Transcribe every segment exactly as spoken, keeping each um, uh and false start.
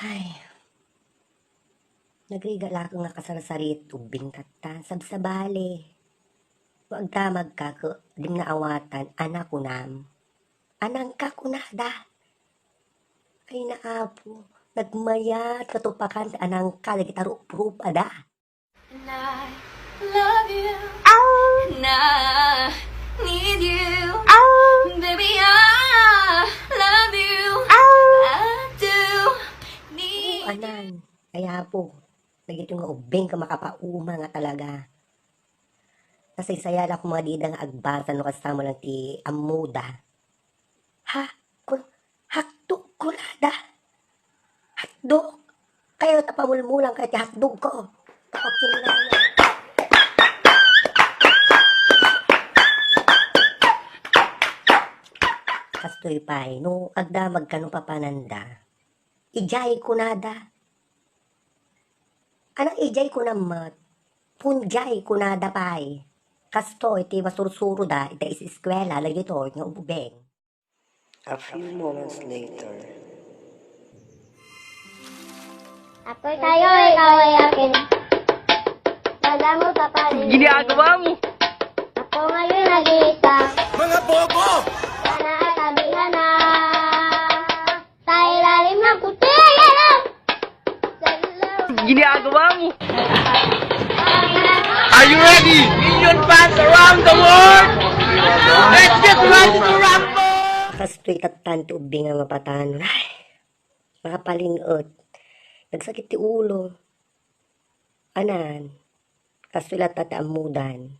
Ay. Nagrigat la nga kasarsarit ubbing tatta, sabsabali. No agdamagka ket dim naawatan, anak kunam. Anangka kunada. Ay na, Apo, nagmayat katupakan ti anangka dagiti rup-rupada. And I love you. And I need you. Baby, I love you. I do need you. Anan, kaya po, dagitoy nga ubbing ka makapauma nga talaga. Nasaysaya la koma dida nga agbasa no kasta mo lang ti ammoda. Ha? Kun-, hotdog kunada. Hotdog? Kayo ta pamulmulang kayo ti hotdog ko. Okay na yan. Kastoy pay, no agdamag ka no papananda. Ijay kunada. Anang ijay kunam met? Punjay kunada pay. Kastoy ti masursuroda iti is-eskuela dagitoy nga ubbing. A few moments later. Apoy tayo, ikaw ay akin. Dala mo pa pa rin. Ginagawa mo? Ako ngayon nag-iisa. Mga bobo! Sana ay tabihan na. Sa ilalim ng puti, yan lang. Sa ilalim. Ginagawa mo? Are you ready? Million fans around the world! Let's get ready to rumble! Kastoy tattan ti ubbing nga mapatan. Ay, makapaling-et. Nagsakit ti ulo. Anan, kastoy latta ti ammodan.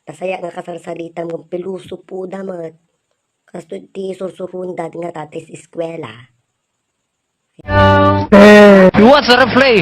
Nasaya nga kasarsaritam ngem pilosopoda met. Kastoy ti sursurunda nga tatis eskuela. What's a replay?